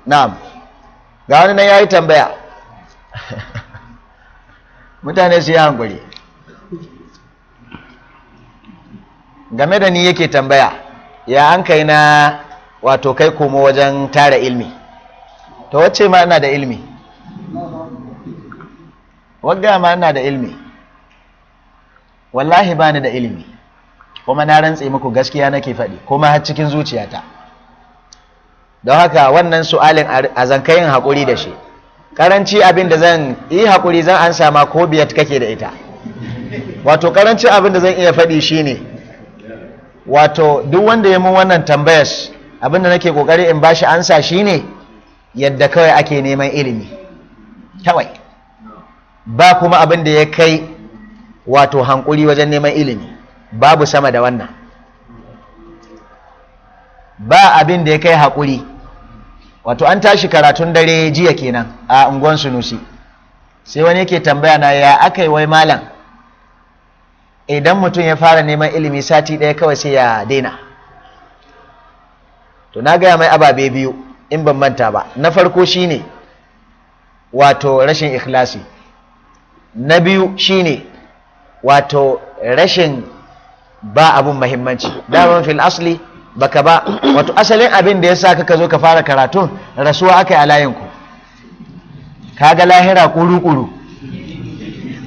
Na'am, ga wani nan yayi tambaya. Mutane su yi hankuri. Game da ni yake tambaya, ya an kai na wato kai komo wajen tara ilmi. To wacce ma ina da ilmi, wagga ma ina da ilmi, wallahi bani da ilimi, kuma na rantse muku gaskiya nake faɗi, kuma har cikin zuciyata. Don haka wannan su'alin a zankayin haƙuri da shi. Karanci abin da zan yi haƙuri zan an sama ko biyat kake da ita. Wato karanci abin da zan iya faɗi shine, wato duk wanda ya mun wannan tambayar, abin da nake ƙoƙari in bashi ansa shine yadda kawai ake neman ilimi kawai, ba kuma abin da ya kai wato hankuri wajen neman ilimi, babu sama da wannan, ba abin da ya kai haƙuri. Wato an tashi karatun dare jiya kenan a unguwan Sunusi, sai wani yake tambaya na, ya aka yi wai malam idan mutum ya fara neman ilimi sati ɗaya kawai sai ya daina? To na gaya mai ababe biyu in ban manta ba. Na farko shine wato rashin ikhlasi, na biyu shine wato rashin ba abun mahimmanci. Daman fil asli baka ba, wato asalin abin da ya sa ka zo ka fara karatun, rasuwa aka yi a layinku, kaga lahira kuru-kuru,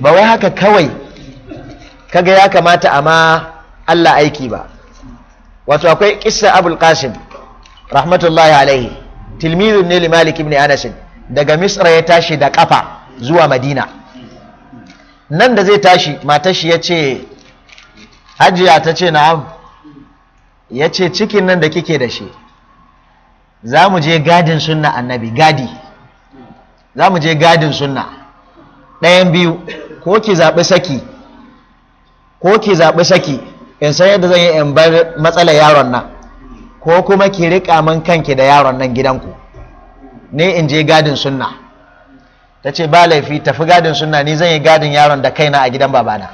ba wai haka kawai kaga ya kamata a ma Allah aiki ba. Wato akwai kissa Abul Qasim rahmatullahi alaihi, tilmizun ne li Malik ibn Anas, daga Misra ya tashi da kafa zuwa Madina. Nan da zai tashi, matar shi ya ce, hajiya, ta ce na'am, ya ce cikin nan da kike da shi, za mu je gadin sunna annabi, gadi za mu je gadin sunna, ɗayan biyu, ko ki zaɓi saki, ko ki zaɓi saki in san yadda zan yi in bar matsalar yaron nan, ko kuma ki riƙa min kanki da yaron nan gidanku ne in je gadin sunna. Ta ce ba laifi, tafi gadin sunna, ni zan yi gadin yaron da kaina a gidan babana.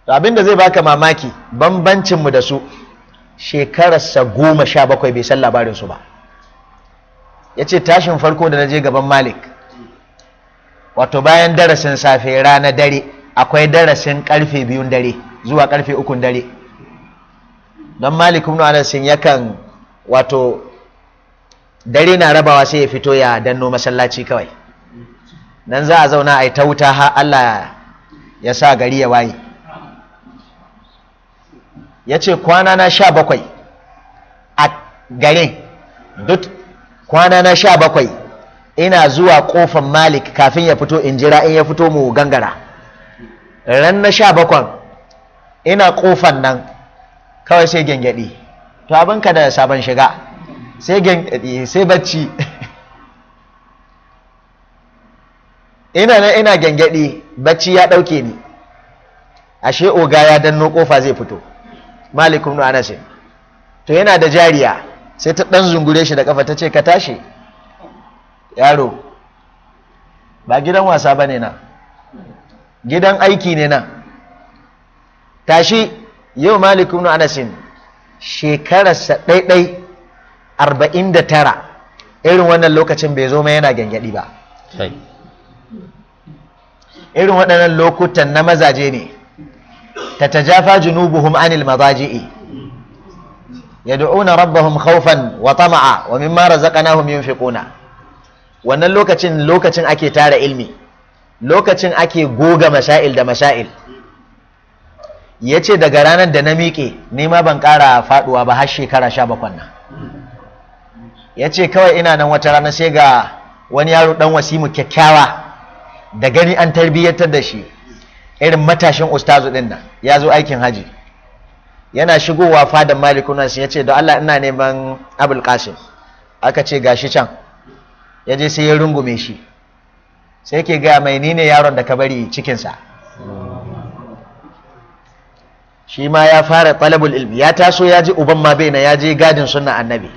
To abin da zai baka mamaki, bambancinmu da su, shekararsa 17 bai san labarinsu ba. Ya ce tashin farko da na je gaban Malik, wato bayan darasin safe, rana, dare, akwai darasin karfe 2n dare zuwa karfe 3n dare, don Malik ibn Anas yakan wato dare na rabawa sai ya fito ya danno masallaci kawai, nan za a zauna a yi ta wuta har Allah ya sa gari ya waye. Ya ce kwana na 17 a garin, duk kwana na 17 ina zuwa kofan Malik kafin ya fito in jira in ya fito mu gangara. Ran na 17 ina kofan nan kawai sai gyangyaɗi. To abinka da sabon shiga, sai gyangyaɗi sai bacci. Ina nan ina gyangyaɗi, bacci ya ɗauke ni, ashe oga ya danno kofa zai fito, Malik ibn Anas. To yana da jariya, sai ta dan zungure shi da kafa ta ce ka tashi yaro, ba gidan wasa bane nan, gidan aiki ne nan, tashi. Yau Malik ibn Anas shekararsa ɗaiɗai 49, irin wannan lokacin bai zo mai yana gyangyaɗi ba. Irin waɗannan lokutan na mazaje ne. تتجافى جنوبهم عن المضاجع يدعون ربهم خوفا وطمعا ومما رزقناهم ينفقون. Wannan lokacin, lokacin ake tara ilmi, lokacin ake goga masail da masail. Ya ce daga ranar da na miƙe ma ban ƙara faɗuwa ba har shekara 17 nan. Ya ce kawai ina nan wata rana sai ga wani yaro ɗan wasimu, kyakkyawa da gani, an tarbiyyantar da shi, irin matashin ustazu din nan, ya zo aikin haji. Yana shigowa fadan Malikun ya ce da Allah ina neman Abul Qasim. Aka ce gashi can. Ya je sai ya rungume shi, sai ke gaya mai, ni ne yaron da ka bari cikinsa. Shi ma ya fara talabul ilmi, ya taso ya ji uban ma bai na ya je gadin sunna annabi,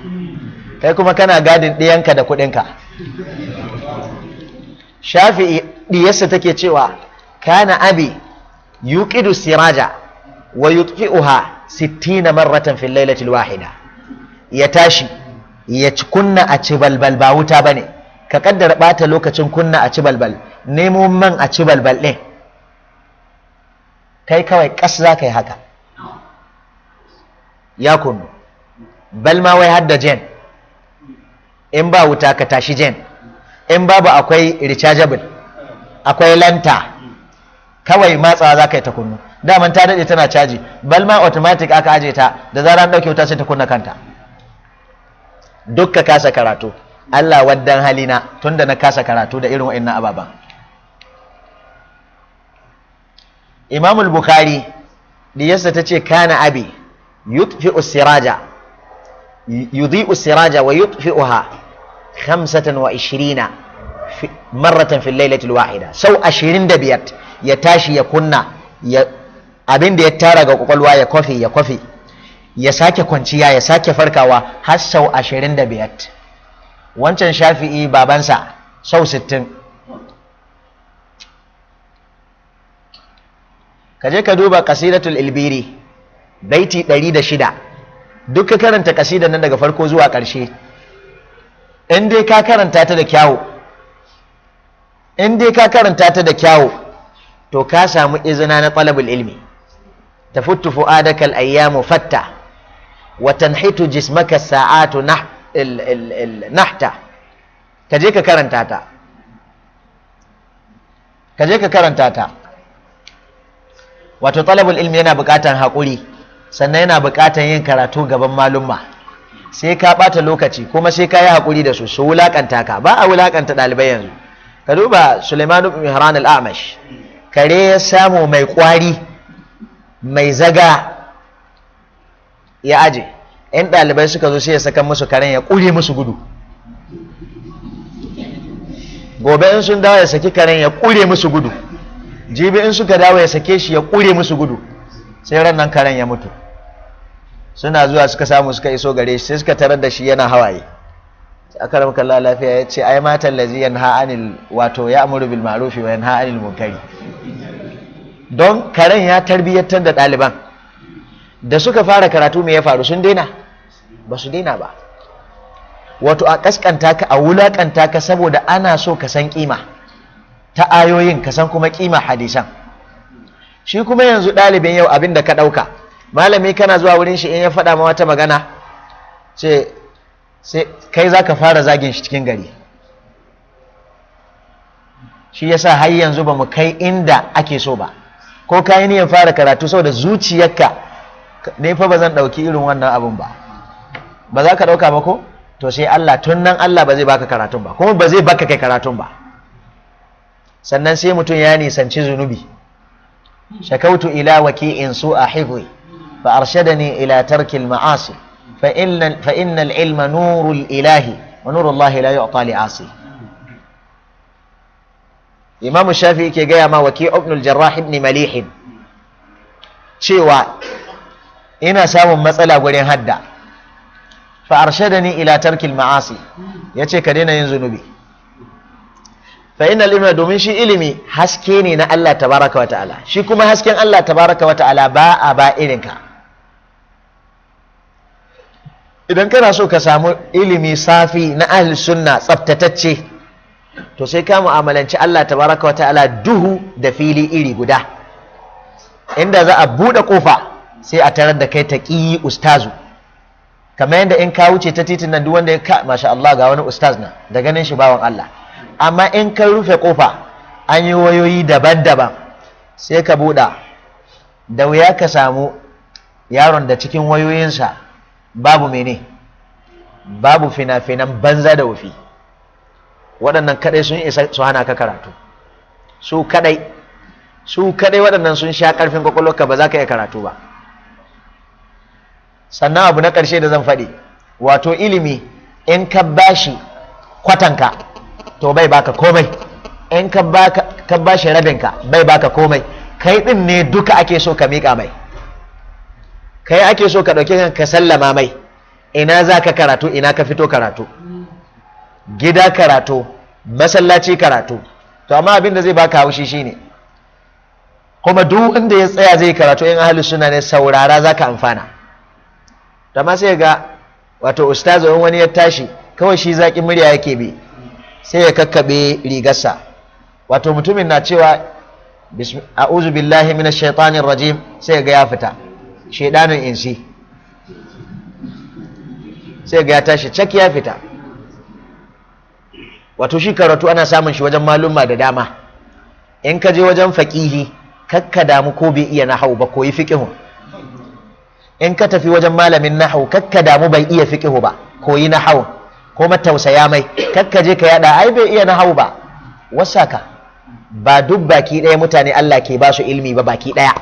kai kuma kana gadin ɗiyanka da kuɗinka. Shafi'i ɗiyarsa take cewa kana abi yuqidu siraja wa yutfi'uha 60 marratan fil lailatil wahida. Ya tashi Ya ci kunna a ci balbal, ba wuta bane. Ka kaddara bata lokacin kunna a ci balbal, nemo man a ci balbal ɗin, kai kawai kas za ka yi haka ya kunnu. Bal ma wai hadda gen, in ba wuta ka tashi gen, in babu akwai rechargeable, akwai lanta, kawai matsawa za ka yi ta kunnu. Daman ta daɗe tana caji, bal ma automatic aka aje ta, da zarar an ɗauke wuta sai ta kunna kanta. Duk ka kasa karatu. Allah waddan halina tunda na kasa karatu da irin wa'annan ababan. Imam al-Bukhari, diyarsa ta ce kana abi yutfi'u siraja, yudhi'u siraja wa yutfi'uha 25 marratan fi lailati al-wahida. Sau 25 ya tashi ya kunna ya abin da ya tara ga kwakwalwa, ya kofi ya kofi, ya sake kwanciya, ya sake farkawa har sau 25. Wancan Shafi'i babansa sau 60. Ka je ka duba Kasidatul Ilbiri, baiti 106. Duk ka karanta kasidar nan daga farko zuwa ƙarshe, in dai ka karanta ta da kyawu, in dai ka karanta ta da kyawu, to ka samu izina na talabul ilmi. Tafuttu fu'adaka al-ayyamu fatta wa tanhitu jismaka sa'atu nahta. Ka je ka karanta ta, ka je ka karanta ta. Wato talabul ilmi yana buƙatan haƙuri, sannan yana buƙatan yin karatu gaban malumma. Sai ka ɓata lokaci kuma sai ka yi haƙuri da su, su wulaƙanta ka. Ba a wulaƙanta ɗalibai yanzu. Ka duba Suleiman ibn Mihran al-A'mash, kare ya samu mai ƙwari mai zaga ya aje. In ɗalibai suka zo sai ya saka musu karen ya ƙure musu gudu. Gobe in sun dawo ya saki karen ya ƙure musu gudu. Jibi in suka dawo ya sake shi ya ƙure musu gudu. Sai ran nan karen ya mutu. Suna zuwa suka samu suka iso gare shi, sai suka tarar da shi yana hawaye. Aka ramka Allah lafiya? Ya ce ai matan lazi yanha anil, wato ya amuru bil ma'rufi wa yanha anil munkari. Don karen ya tarbiyyantar da ɗaliban da suka fara karatu. Me ya faru? Sun daina? Ba su daina ba. Wato a kaskanta ka, a wulakanta ka, saboda ana so ka san kima ta ayoyin, ka san kuma kima hadisan. Shi kuma yanzu ɗalibin yau, abin da ka ɗauka, malami kana zuwa wurin shi, in ya faɗa ma wata magana ce, sai kai za ka fara zagin shi cikin gari. Shi yasa har yanzu ba mu kai inda ake so ba. Ko ka yi niyyar fara karatu, saboda zuciyarka ne fa ba zan ɗauki irin wannan abun ba, ba za ka ɗauka ba ko? To sai Allah tun nan Allah ba zai baka karatun ba, kuma ba zai baka kai karatun ba. Sannan sai mutum ya nisanci zunubi. Shakautu ila waki'in su'a hifzi fa arshadani ila tarkil ma'asi, fa inna al-ilma nurul ilahi wa nurullahi la yu'ta li asi. Imamu Shafi ke gaya ma Waki ibn al-Jarrah ibn Malih cewa ina samun matsala gurin hadda. Fa arshadani ila tarkil ma'asi, yace ka daina yin zunubi. Fa innal ilma, domin shi ilimi haske ne na Allah tabaraka wa ta'ala, shi kuma hasken Allah tabaraka wa ta'ala ba a ba irinka. Idan kana so ka samu ilimi safi na ahli sunna tsaftatacce, to sai ka mu'amalanci Allah tabaraka wa ta'ala duhu da fili iri guda. Inda za a buɗe ƙofa sai a tarar da kai taƙi ustazu, kamar yadda in ka wuce ta titin nan duk wanda ya ka, masha Allah, ga wani ustaz na da ganin shi bawan Allah. Amma in ka rufe ƙofa an yi wayoyi daban-daban sai ka buɗa, da wuya ka samu yaron da cikin wayoyinsa babu mene, babu fina-finan banza da wufi. Waɗannan kaɗai sun isa su hana ka karatu, su kaɗai, su kaɗai waɗannan sun sha ƙarfin kwakwalwarka, ba za ka iya karatu ba. Sannan abu na ƙarshe da zan faɗi, wato ilimi in ka bashi kwatanka to bai baka komai, in ka bashi rabinka bai baka komai. Kai ɗin ne duka ake so ka miƙa mai, kai ake so ka ɗauki ka sallama mai. Ina za ka karatu? Ina ka fito karatu? Gida karatu, masallaci karatu. To amma abin da zai baka haushi shine kuma duk inda ya tsaya zai karatu, in ahlus sunna ne, saurara zaka amfana. To amma sai ga Wato ustazu in wani ya tashi kawai shi zaƙin murya yake bi, sai ya kakkaɓe rigarsa. Wato mutumin na cewa a'udhu billahi minash shaitanir rajim, sai ga ya fita shaidanin insi, sai ga ya tashi cak ya fita. Wato shi karatu ana samun shi wajen maluma da dama. In ka je wajen faƙihi, kakka damu ko bai iya nahau ba, koyi fiqihu. In ka tafi wajen malamin nahau, kakka damu bai iya fiqihu ba, koyi nahau. Ko matausaya mai, kakka je ka yada ai bai iya nahau ba. Wasaka ba duk baki ɗaya mutane Allah ke ba su ilmi ba baki ɗaya,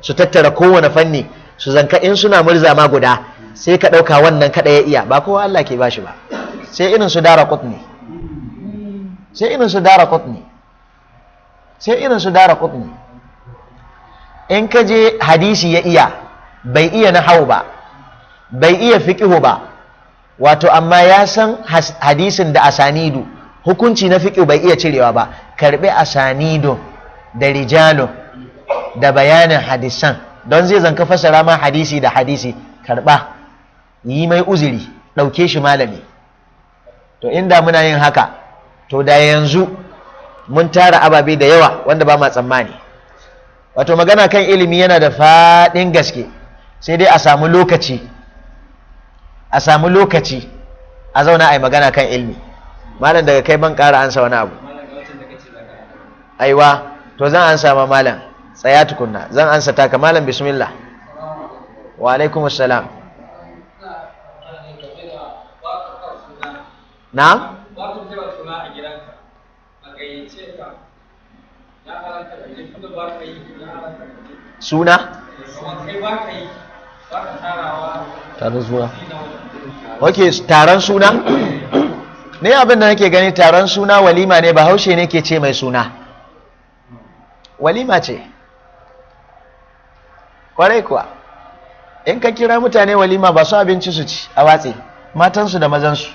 su tattara kowane fanni su zanka in suna murza ma guda sai ka ɗauka wannan kaɗai ya iya. Ba kowa Allah ke ba shi ba, sai irin su dara ne, sai irin su dara ne, sai irin su dara ne. In ka je hadisi ya iya, bai iya nahau ba, bai iya fiqihu ba, wato amma ya san hadisin da asanidu, hukunci na fiqihu bai iya cirewa ba, karbi asanidu da rijalu da bayanin hadisan, don zai zanka fasara ma hadisi da hadisi. Karba, yi mai uzuri, ɗauke shi malami. To inda muna yin haka, to da yanzu mun tara ababe da yawa wanda ba ma tsammani. Wato magana kan ilimi yana da faɗin gaske, sai dai a samu lokaci, a samu lokaci a zauna a yi magana kan ilimi. Malam, daga kai ban ƙara ansa wani abu. Aiwa, to zan ansa ma malam, tsaya tukunna, zan ansa taka. Malam, bismillah. Wa alaikum assalam. Na suna? Taron suna. Ok, taron suna ne. Abin da nake gani, taron suna walima ne. Bahaushe ne ke ce mai suna, walima ce. Kwarai kuwa, in ka kira mutane walima, ba su abinci su ci a watse, matansu da mazansu.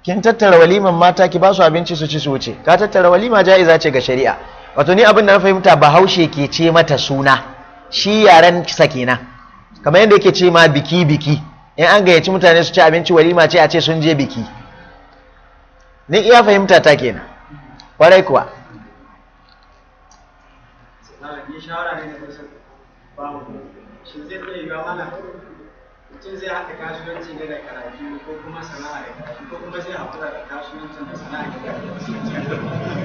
Kin tattara waliman mata, ki ba su abinci su ci su wuce, ka tattara walima, ja'iza ce ga shari'a. Wato ni abin da na fahimta, bahaushe ke ce mata suna, shi yaren sa kenan, kamar yadda yake ce ma biki biki. In an gayyaci mutane su ci abinci, walima ce, a ce sun je biki. Ni iya fahimta ta kenan. Kwarai kuwa. Ni shawara ne na kusa ba mu, shin zai iya yiwuwa mana mutum zai haɗa kasuwanci ne da karatu, ko kuma sana'a da karatu, ko kuma zai haƙura da kasuwancin da sana'a da karatu?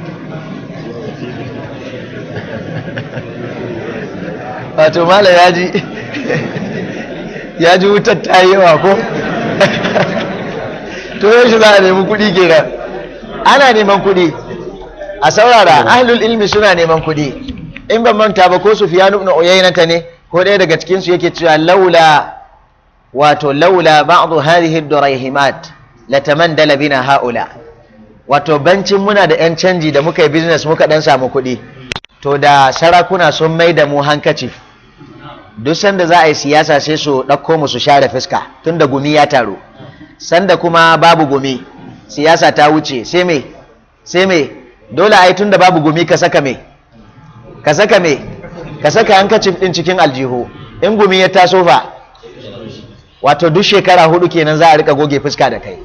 Wato malam ya ji, ya ji wutar ta yi yawa ko? To yaushe za a nemi kuɗi kenan? Ana neman kuɗi, a saurara, ahlul ilmi suna neman kuɗi. In ban manta ba, ko Sufyan ibn Uyaynata ne ko ɗaya daga cikin su yake cewa laula, wato laula ba'du hadhihi ad-durayhimat latamandala bina haula. Wato bancin muna da yan canji da muka yi business muka dan samu kuɗi, to da sarakuna sun mai da mu hankaci. Duk sanda za a yi siyasa sai su ɗauko mu su share fuska, tunda gumi ya taru. Sanda kuma babu gumi, siyasa ta wuce, sai me? Sai me? Dole ai tunda babu gumi ka saka me, ka saka me, ka saka hankacin din cikin aljihu. In gumi ya taso fa? Wato duk shekara 4 kenan za a rika goge fuska da kai.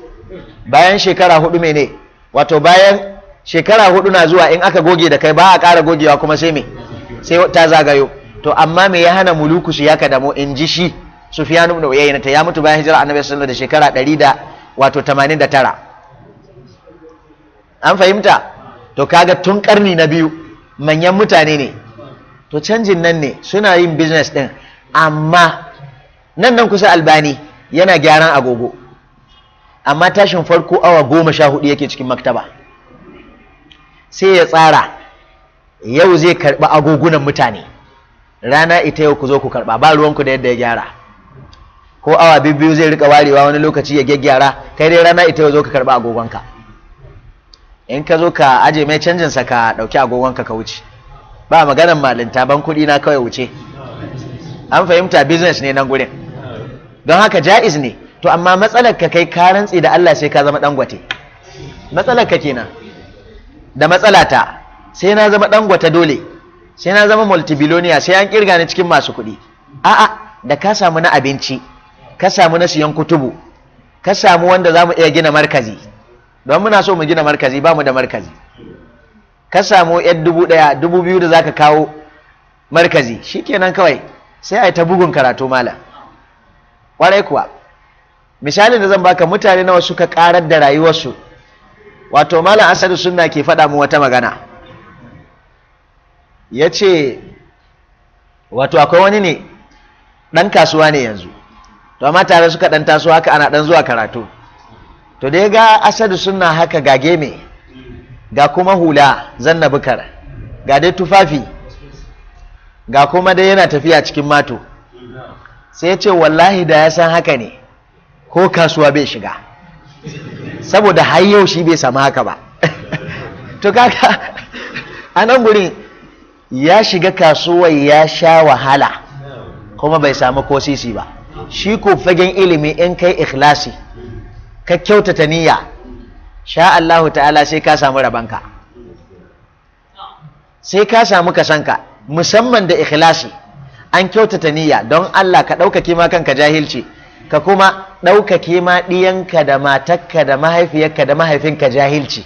Bayan shekara 4 mene? Wato bayan shekara 4 na zuwa, in aka goge da kai ba a ƙara gogewa kuma, sai me? Sai ta zagayo. To amma me ya hana muluku su yaka damo? In ji shi Sufyan ibn Uyayna, ta ya mutu bayan hijira Annabi sallallahu alaihi wasallam da shekara 100 da wato 89. An fahimta? To kaga tun karni na biyu manyan mutane ne. To canjin nan ne suna yin business din, amma nan nan kusa Albani yana gyaran agogo, amma tashin farko awa 14 yake cikin maktaba, sai ya tsara yau zai karɓi agogunan mutane, rana ita yau ku zo ku karɓa, ba ruwanku da yadda ya gyara. Ko awa 2 zai rika warewa wani lokaci ya gyaggyara, kai dai rana ita yau zo ka karɓi agogonka. In ka zo ka aje mai canjinsa, ka ɗauki agogonka ka wuce. Ba maganan malinta, ban kuɗi na kawai, wuce. An fahimta? Business ne nan gurin, don haka ja'iz ne. To amma matsalar ka kai ka rantsi da Allah sai ka zama Dangote. Matsalar ka kenan da matsalata, sai na zama Dangote, dole sai na zama multibillionaire, sai an kirga ni cikin masu kuɗi. A'a, da ka samu na abinci Ka samu na siyan kutubu, ka samu wanda za mu iya gina markazi, don muna so mu gina markazi, ba mu da markazi. Ka samu yan 1000, 2000 da za ka kawo markazi, shikenan kawai sai a yi ta bugun karatu malam. Kwarai kuwa, misalin da zan baka, mutane nawa suka karar da rayuwarsu. Wato malam Asadu Sunna ke faɗa mu wata magana, ya ce wato akwai wani ne ɗan kasuwa ne yanzu, to amma tare suka ɗan taso haka, ana ɗan zuwa karatu. To da ya ga Asadu Sunna haka, ga geme, ga kuma hula zanna bukar, ga dai tufafi, ga kuma dai yana tafiya cikin mato, sai ya ce wallahi da ya san haka ne ko kasuwa bai shiga, saboda har yau shi bai samu haka ba. To kaka a nan gurin ya shiga kasuwar ya sha wahala kuma bai samu ko sisi ba. Shi ko fagen ilimi, in kai ikhlasi, ka kyautata niyya, sha Allahu ta'ala sai ka samu rabanka, sai ka samu kasanka, musamman da ikhlasi, an kyautata niyya don Allah, ka ɗaukake ma kanka jahilci, ka kuma ɗaukake ma ɗiyanka da matakka da mahaifiyarka da mahaifinka jahilci.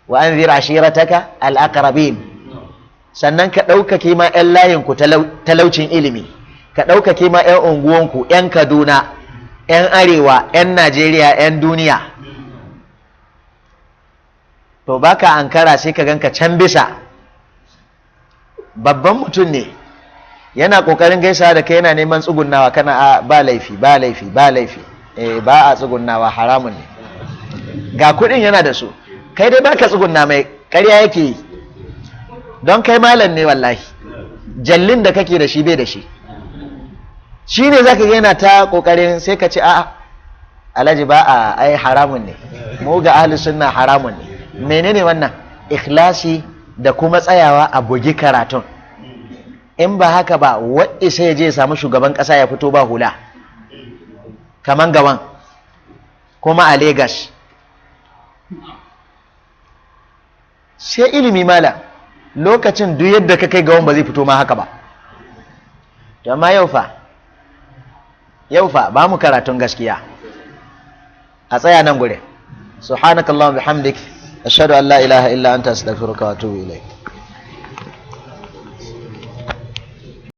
Wa anzir ashirataka al-aqrabin. Sannan ka ɗaukake ma 'yan layinku talaucin ilimi, ka ɗaukake ma 'yan unguwanku, 'yan Kaduna, 'yan Arewa, 'yan Najeriya, 'yan duniya. To baka ankara sai ka ganka can bisa. Babban mutum ne yana kokarin gaisa da kai, yana neman tsugunnawa, kana a ba laifi, ba laifi, ba laifi, eh ba a tsugunnawa, haramun ne. Ga kudin yana da su, kai dai baka tsugunna mai, ƙarya yake yi. Don kai malam ne, wallahi jallin da kake da shi bai da shi. Shi ne zaka ga yana ta kokarin, sai ka ce a'a alhaji, ba a, ai haramun ne, mu ga ahli sunna haramun ne. Menene wannan? Ikhlasi da kuma tsayawa a bugi karatun. In ba haka ba, wadda sai ya je ya samu shugaban kasa ya fito ba hula kaman gawan kuma a Legas. Sai ilimi mala, lokacin duk yadda ka kai gawan ba zai fito ma haka ba. To amma yau fa, yau fa ba mu karatun gaskiya. A tsaya nan gurin. Subhanakallahumma bihamdik, ashhadu an la ilaha illa anta, astaghfiruka wa atubu ilaik.